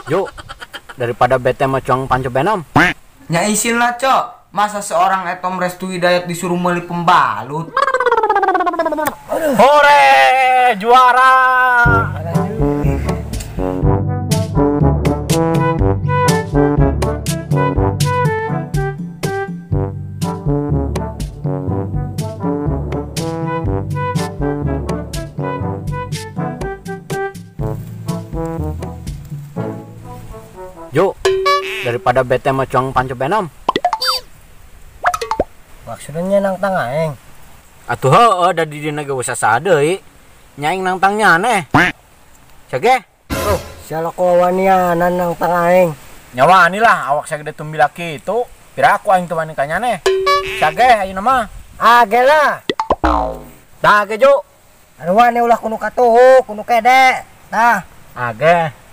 Yuk, daripada bete mah cuang panco benom. Nya isin lah, Cok. Masa seorang Etom Restu Hidayat disuruh meuli pembalut? Hore, juara. Yuk, daripada bete mah cuang panco benom. Maksudnya nangtang aing. Atuh heueuh da di dina ge geus sadeui. Nya aing nangtang nyaneh. Sage? Oh, sia wanianan nangtang aing. Nya wani lah awak sagede tumbila kitu. Piraku aing teu wani ka nyaneh. Sage ayeuna mah. Age lah. Tah age Ju. Anu wani ulah kunu katuhu, kunu kede. Tah. Age.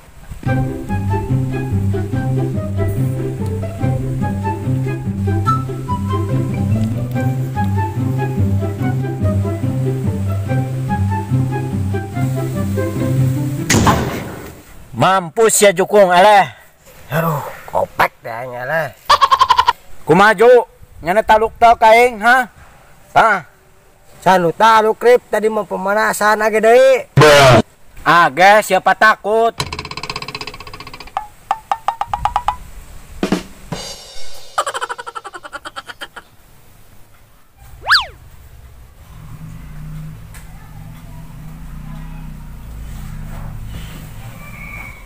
Mampus ya jukung eleh. Aduh, kopek deh aing eleh. Kumaha Ju? Nyana taluk tau ka aing, ha? Tah. Sanu taluk Rip, tadi mah pemanasan age deui. Age siapa takut?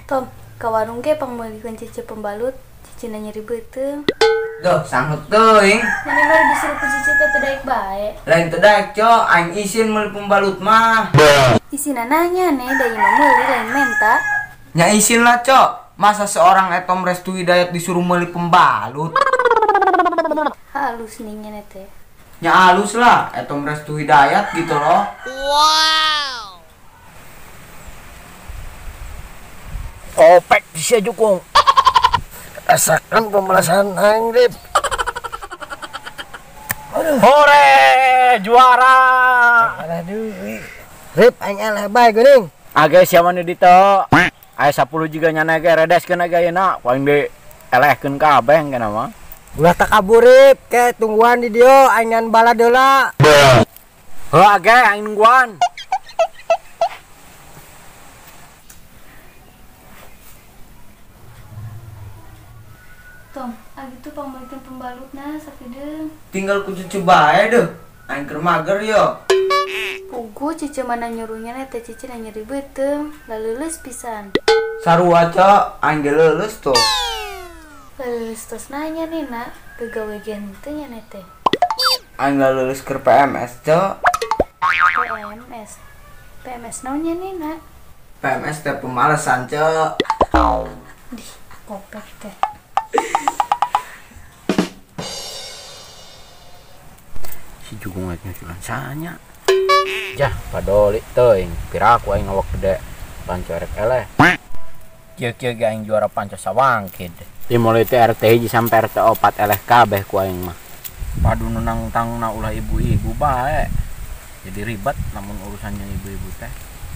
Tom, ka warung ge pangmeulikeun cici pembalut, cicina nyeri beuteung. Duh, sanggup teuing. Mane baru disuruh ku cici teh teu daek bae. Lain teu daek, Cok. Aing isin meuli pembalut mah. Isina nanya nih, da ieu mah meuli lain menta. Nya isin lah, Cok. Masa seorang Etom Restu Hidayat disuruh meuli pembalut? Halus nih nya teh. Nya halus lah, Etom Restu Hidayat gitu loh. Wow. Kopek sia jukung. Rasakan pemalasan aing, Rip. Hore, juara. Aduh. Rip aing eleh bae geuning. Age sia mah di ditu. Aya 10 jiga nyana ge redeskeun age ayeuna. Ku aing di elehkeun kabeh engke mah. Ulah takabur Rip, ke tungguan di dieu aing ngan balad heula. Heuh age aing nungguan. Tom, agi tuh pangmeulikeun pembalutna sakideung. Tinggal ku cucu bae deuh. Aing keur mager yo. Pugu cici mana nyuruhnya teh cici na nyeri beuteung, laleuleus pisan. Sarua Cok, aing ge leuleus tuh. Laleuleus tos nanya nih nak, gegawe ge henteu nya teh. Aing laleuleus keur PMS, Cok. PMS. PMS naon nya nih nak? PMS teh pemalasan, Cok. Dih, kopek teh. Si jukung aing nyusulan sanya. Jah, padoli teuing, piraku aing awak gede panco erek eleh. Kieu-kieu ge aing juara panco sawangkid. Di mulai teh RT 1 sampai RT 4 eleh kabeh ku aing mah. Padu nu nangtangna ulah ibu-ibu bae. Jadi ribet namun urusannya ibu-ibu teh.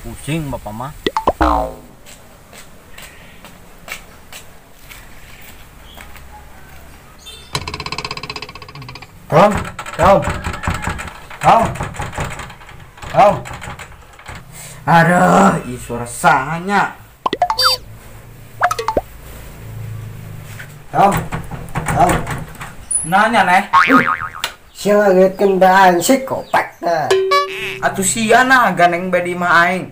Pusing bapak mah. Tom, Tom. Tom. Tom. Aduh, ih suara sahanya. Tom. Tom. Nanya neh. Sia ngageutkeun bae aing sih kopek teh. Atuh sia nah gandeng bae di imah aing.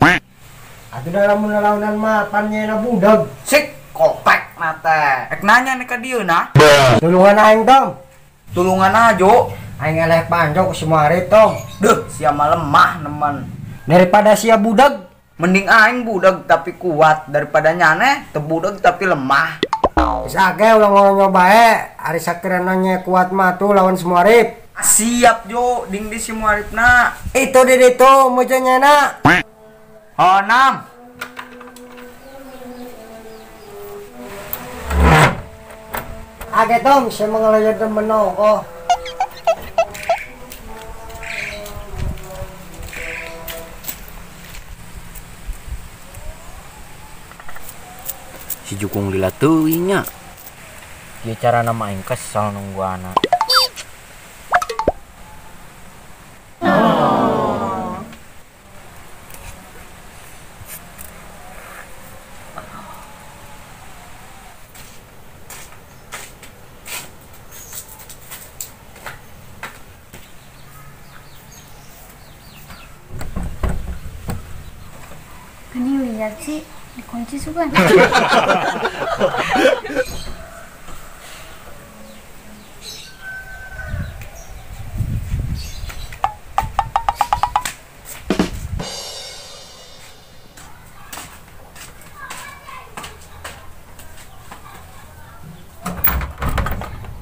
Atuh da lamun lalaunan mah pan nyena budak. Sik kopek na teh. Ek nanya nih ka dieu nah. Tulungan aing, Tom. Tulungan aja. Aing eleh panco ku si Muarif, Tom. Duh, sia mah lemah nemen. Daripada sia budak, mending aing budak tapi kuat daripada nyane teu budak tapi lemah. Geus age ulah ngolonyo bae, ari sakirana nya kuat mah tuh lawan si Muarif. Siap Jo, ding di si Muarifna. Itu di ditu mojo nyana. Oh, nam. Age Tom, sia mah ngaloyo demen oh. Si jukung lila teuing nya. Ieu carana mah aing kesel nungguana. Gini lihat sih, dikunci sugan.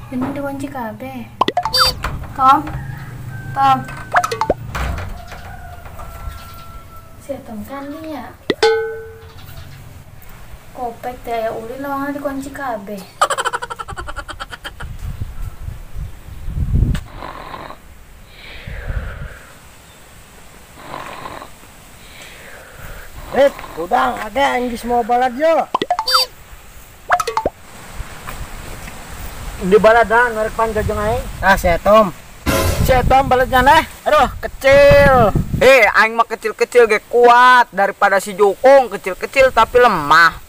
Ini dikunci kabeh. Tom, Tom. Si Tom kan nya. Kopek teh aya ulin lawangna dikunci kabeh. Rip, udang ada yang di semua balad yo. Di baladan merek panjang jeung aing. Ah, si Tom. Si Tom baladnya neh. Aduh, kecil. Aing mah kecil-kecil ge kuat daripada si jukung kecil-kecil tapi lemah.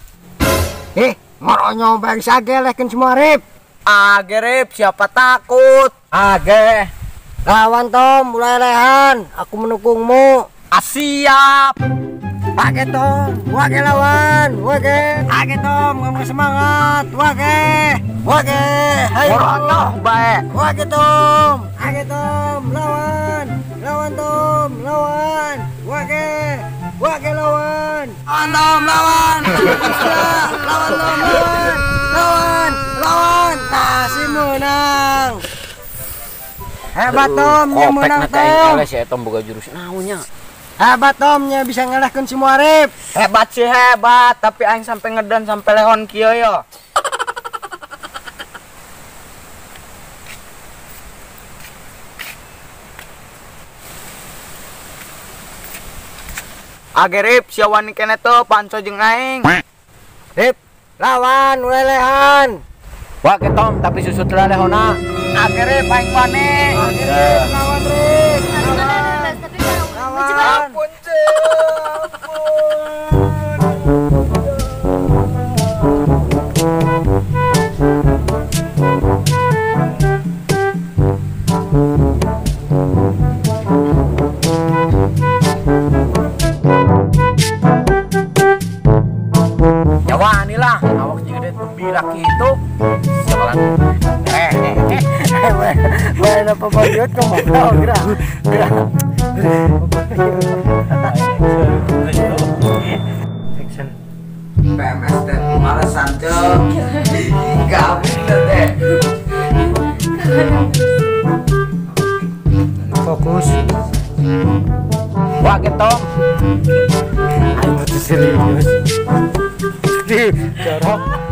Ngoronyo bang sage lehkeun semua Rip. Age Rip, siapa takut? Age. Lawan Tom, mulai lehan, aku mendukungmu. Siap. Age Tom, wage lawan, wage. Age Tom, ngomong semangat, wage. Wage, hayo. Ngoronyo bae. Wage Tom, age Tom, lawan. Lawan Tom, lawan. Wage. Wage lawan. Lawan Tom, lawan. Lawan Tom, lawan. Lawan, lawan. Nasi menang. Hebat Tom, nya menang Tom. Si Tom boga jurus naonnya. Hebat Tom, nya bisa ngalahkeun semua Rip. Hebat sih hebat, tapi aing sampai ngedan sampai lehon kieu yo. Age Rip, sia wani kene teu panco jeung aing. Rip, lawan ulelehan. Wah ke Tom, tapi susut lelehona. Age Rip, aing wani. Age Rip, lawan Rip. Lawan. Ampun, ampun. Wah, awak juga gede tembirak itu. Siapa lagi? Main apa banget kamu? Gerak, gerak. Action. PMS teh malesan cek. Gak bener deh. Fokus. Wah, Tom. Ayo serius. Jorok.